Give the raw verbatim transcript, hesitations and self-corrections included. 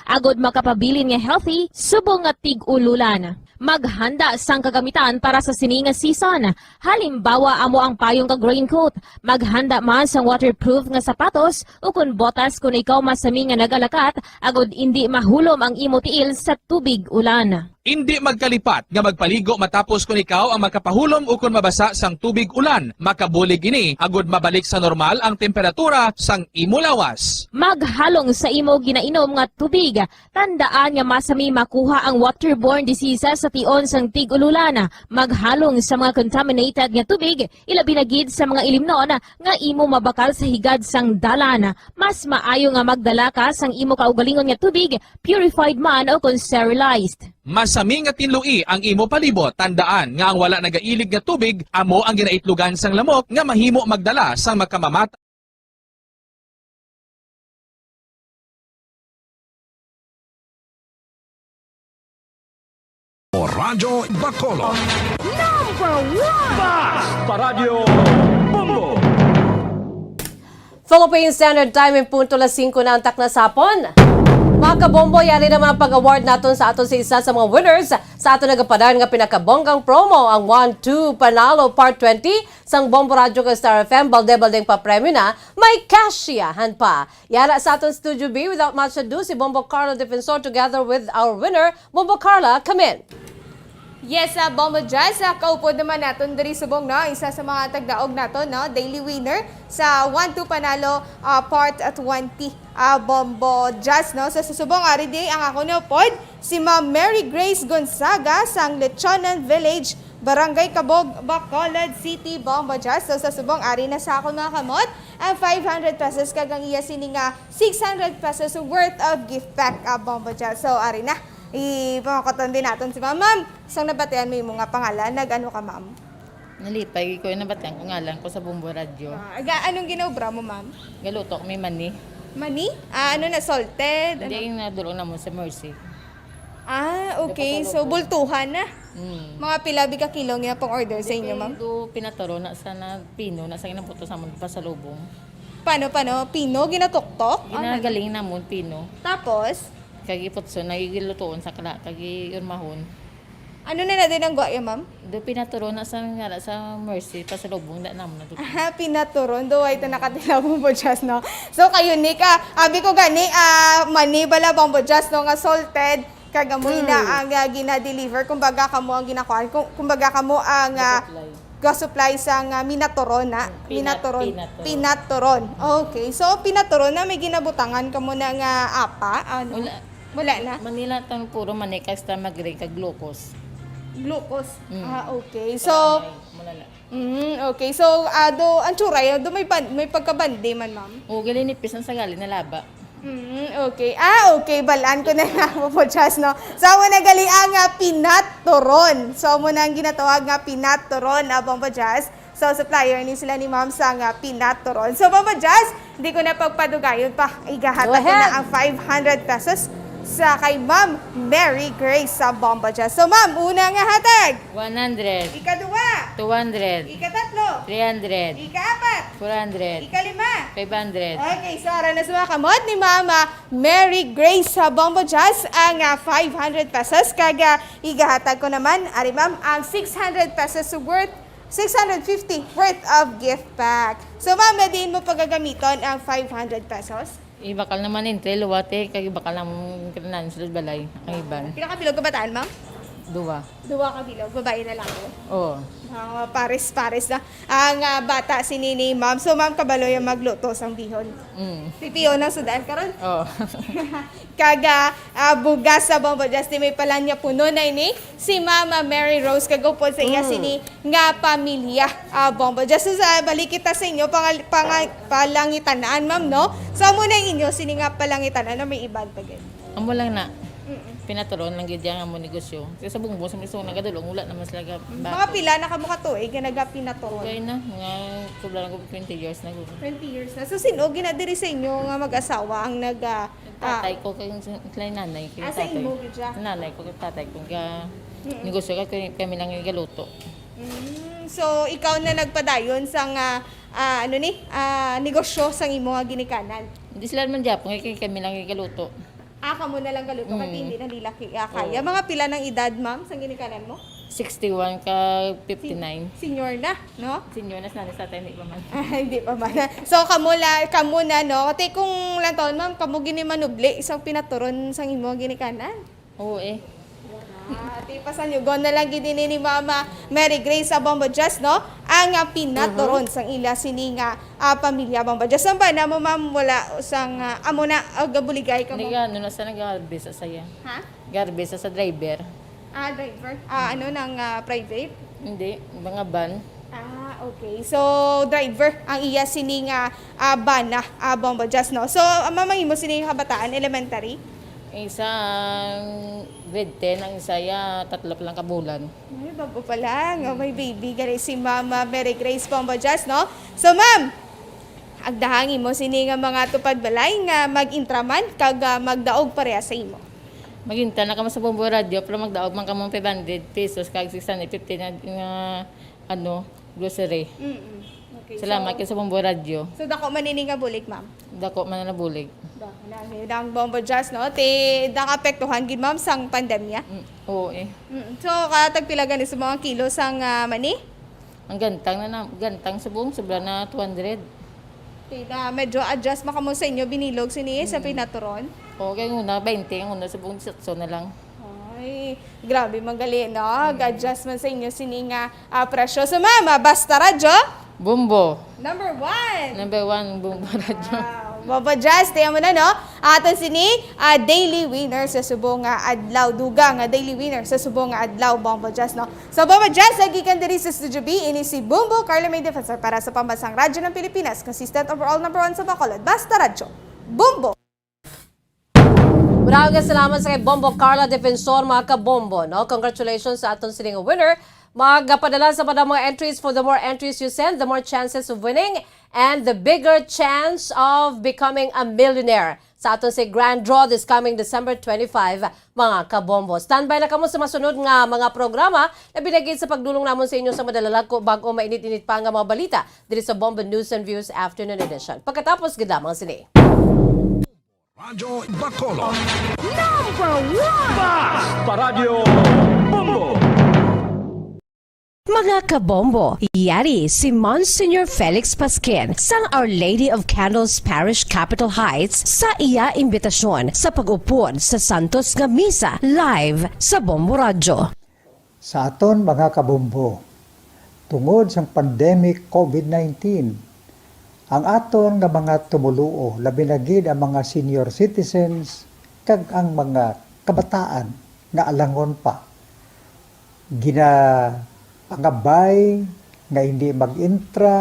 agod makapabilin nga healthy subong nga tig-ululan. Maghanda sang kagamitan para sa sini nga season. Halimbawa, amo ang payong kag raincoat. Maghanda man sang waterproof nga sapatos ukon botas kon ikaw masami nga nagalakat, agod indi mahulom ang imo tiil sa tubig ulan. Indi magkalipat nga magpaligo matapos kon ikaw ang makapahulom ukon mabasa sang tubig ulan. Makabulig ini agod mabalik sa normal ang temperatura sang imo lawas. Maghalong sa imo ginainom nga tubig. Tandaan nga masami makuha ang waterborne diseases sa tion sang tig-ululan. Maghalong sa mga contaminated nga tubig, ilabi na gid sa mga ilimnon nga imo mabakal sa higad sang dalan. Mas maayo nga magdala ka sang imo kaugalingon nga tubig, purified man o kon sterilized. Masami nga tinloi ang imo palibot. Tandaan nga ang wala nagailig nga tubig amo ang ginaitlogan sang lamok nga mahimo magdala sang makamamat. Radyo Bacolod. Number one! Basta Radyo Bombo! Philippine Standard Time, in punto las singko na ang takna sa hapon. Mga kabombo, yari naman ang pag-award naton sa aton sa isa sa mga winners sa aton nagapadayon nga pinakabonggang promo, ang One Two Panalo Part twenty sang Bombo Radyo kag Star F M. Balde-baldeng papremyo na, may kasyahan pa. Yara sa aton Studio B, without much ado, si Bombo Carlo Defensor together with our winner, Bombo Carla, come in. Yes, ah, Bombo Jazz, ah, kaupod naman naton diri subong, no? Isa sa mga tagdaog naton, no? Daily winner sa One Two Panalo, ah, Part twenty, ah, Bombo Jazz, no? So, sa subong, ari di ang ako ni upod, si Ma'am Mary Grace Gonzaga sang Lechonan Village, Barangay Cabog, Bacolod City, Bombo Jazz. So, sa subong, ari na sa akon mga kamot ang five hundred pesos kag ang iya sini nga six hundred pesos worth of gift pack, ah, Bombo Jazz. So, ari na. Ipamakoton din naton si Ma'am. Ma'am, sang nabatian mo imo nga pangalan, nag-ano ka, Ma'am? Nalipay ko, nabatian ko ngalan ko sa Bombo Radyo. Ah, aga, anong ginaobra mo, Ma'am? Galuto ko may mani. Mani? Ah, ano na, salted? Hindi, Ano? yung nadulong naman sa Mercy. Ah, okay. Sa So, Lubong. bultuhan na. Mm. Mga pila bi ka kilo nga pang-order sa inyo, ma'am? Depende, pinataro na sa na, pino na sa ginabuto sa amon pasalubong. Paano, paano? Pino, ginatuktok? Ah, Ginagaling namon pino. Tapos? Kag iputson, nagigilutoon sa kala, kag iurmahon. Ano na na din ang guwa, ma'am? Do pinaturo na sa, nga sa Mercy, pasalubong na naman na doon. Aha, pinaturon. Do ay ta nakatilaw, Bombo Jazz, no? So, kayo ni ka, abi ko gani, ah, mani bala, Bombo Jazz, no, nga salted, kag amoy na Mm. ang, ah, gina-deliver. Kumbaga, kamo ang ginakuan. Kum-, kumbaga, kamo ang, ah, Ga-supply. ga-supply sa nga minaturon na. Mm, pinat-, Minaturon. pinaturon. Pinaturon. Okay. So, pinaturon na may ginabutangan kamo na nga apa? Ano? Wala. Wala na? Manila tang puro manik, extra magre kag glucose. Glucose. Mm. Ah, okay. So, Wala na, wala na. Mm, okay. So, ah, do, ang tsuray, do may ban-, may pagkabandi man, ma'am? O, gali nipis ang sagali na laba. Mm, okay. Ah, okay. Balaan ko na nga, Bombo Jazz, no? So, amo na gali ang, ah, pinaturon. So, amo na ang ginatawag nga pinaturon, ah, Bombo Jazz. So, supplier ni sila ni Ma'am sa nga pinaturon. So, Bombo Jazz, di ko na pagpadugayon pa. Igahatag Go ko na ahead. ang five hundred pesos sa kay Ma'am Mary Grace sa Bombo Jazz. So, Ma'am, una nga hatag. One hundred. Ikaduwa. Two hundred. Ikatatlo. Three hundred. Ikaapat. Four hundred. Ikalima. Five hundred. Okay, so ara na sa mga kamot ni Mama Mary Grace sa Bombo Jazz ang, ah, five hundred pesos. Kag, ah, igahatag ko naman, ari ma'am, ang six hundred pesos worth, six hundred fifty worth of gift pack. So, ma'am, na diin mo pagagamiton ang five hundred pesos? Ibakal naman entry, luwate, kag ibakal naman kinanan sa balay, ang iban. Pila ka bilog ka bataan, ma'am? Duwa. Duwa ka bilog, babae na lang po. Oo. Ah, pares-pares na. Ang, ah, bata si Nini, ma'am. So, ma'am, kabalo yung magluto sang bihon. Mm. Pipiyo na sudan karon. Oo. Kag, ah, ah, bugas sa Bombo Jazz, di may palanya puno na ini. Si Mama Mary Rose, kagupod sa iya Mm. sini nga pamilya, ah, Bombo Jazz. So, sa balik kita sa inyo, pangal-, pangal-, palangitanan, ma'am, no? So, amo na inyo, sini nga palangitanan na may iban pa, gid. Amo lang na. Mm-mm. Pinaturon lang gid yang amo negosyo. Kasi sa Bumbong, sa mismo nagadulong, wala naman sila ga-, Mga bato. pila na kamo ka tuig nga nagapinaturon? Kaya na, mga sobra na ko, twenty years na ko. Twenty years na. So, sino ginadiri sa inyo nga mag-asawa ang nag, ah, Tatay ah, ko, kay sa, sa nanay, kay ah, sa tatay. imo gid siya? Sa nanay ko, kay tatay ko, ga, Mm-mm. negosyo ka, kay kami lang igaluto. Mm, so, ikaw na nagpadayon sa nga, ah, ano ni, ah, negosyo sang imo nga ginikanan? Hindi sila man gyapon, kay kami lang igaluto. Ah, kamo na lang galuto kay Mm. hindi na nila ki-, ah, kaya. Oo. Mga pila ng edad, ma'am, sa ginikanan mo? Sixty-one ka fifty-nine. Sen-, senior na, no? Senior na, sa nanay, sa tatay, hindi pa man. Ah, hindi pa man. So, kamo la-, kamo na, no? Ate, kung lang taon, ma'am, kamo gini manubli, isang pinaturon sang imo ginikanan? Oo, eh. Ah, ate, pasanyugon na lang gid ini ni Mama Mary Grace sa Bombo Jazz, no? Ang, ah, pinaturon Mhm. sang ila sini nga, ah, pamilya Bombo Jazz. Ang bana mo, ma'am, wala sang, ah, amo na, ah, gabuligay ka mo? Nag-, ano na sa nag-harvest sa saya. Ha? Garbis sa driver. Ah, driver. Ah, ano, nang, ah, private? Hindi, mga van. Ah, okay. So, driver ang iya sini nga, ah, bana, ah, Bombo Jazz, no? So, ang mamahimo sini nga kabataan, elementary? Isa, grade ten, ang isa ya, tatlo pa lang ka bulan. Ay, bago pa lang. Oh, may baby. Gani si Mama Mary Grace Bombo Jazz, no? So, ma'am, agdahang imo sini nga mga tupad balay nga mag-intra man kag, ah, magdaog pareha sa imo. Mag-intra na kamo sa Bombo Radio, pero magdaog man kamo five hundred pesos kag six hundred fifty na, nga, ano, grocery. Mm-mm. Okay, Salamat so, kay sa Bombo Radio. So, dako man ini nga bulig, ma'am? Dako man na bulig. Da, na, ni dang Bombo Jazz, no? Ti, dang apektuhan gid, ma'am, sang pandemya? Mm, oo, eh. Mm. So, katag pila gani sa mga kilo sang, ah, mani? Ang gantang na, na, gantang subong, sobra na two hundred. Okay, na medyo adjust man kamo sa inyo, binilog sini sa Mm. pinaturon? Oo, kay una, twenty ang una, subong, dieciocho na lang. Ay, grabe man gali, no? Mm. Ga-adjust man sa inyo sini nga, ah, presyo. So, ma'am, ah, basta radyo? Bombo. Number one. Number one, Bombo Radyo. Wow. Bombo Jazz, tiyan mo na, no? Aton sini, ah, daily winner sa subong nga adlaw. Dugang nga daily winner sa subong nga adlaw, Bombo Jazz, no? So, Bombo Jazz, lagi kan diri sa Studio B, ini si Bombo Carlo May Defensor para sa Pambansang Radyo ng Pilipinas, consistent overall number one sa Bacolod. Basta Radyo. Bombo! Murag nga salamat sa kay Bombo Carla Defensor, mga kabombo, no? Congratulations sa aton sining winner. Magpadala sa mga, mga entries. For the more entries you send, the more chances of winning and the bigger chance of becoming a millionaire sa aton si Grand Draw this coming December twenty-five, mga kabombo. Standby na kamo sa masunod nga mga programa na binagid sa pagdulong namon sa inyo sa madalalag ko bag-o mainit-init pa nga mga balita diri sa Bombo News and Views Afternoon Edition. Pagkatapos gid lamang sini. Radyo Bacolod. Number one! Basta Radyo Bombo! Mga kabombo, yari si Monsignor Felix Pasquin sang Our Lady of Candles Parish, Capitol Heights, sa iya imbitasyon sa pag-upod sa Santos nga Misa live sa Bombo Radyo. Sa aton mga kabombo, tungod sang pandemic covid nineteen, ang aton nga mga tumoluo, labi na gid ang mga senior citizens kag ang mga kabataan nga alangon pa, ginapangabay nga hindi mag-intra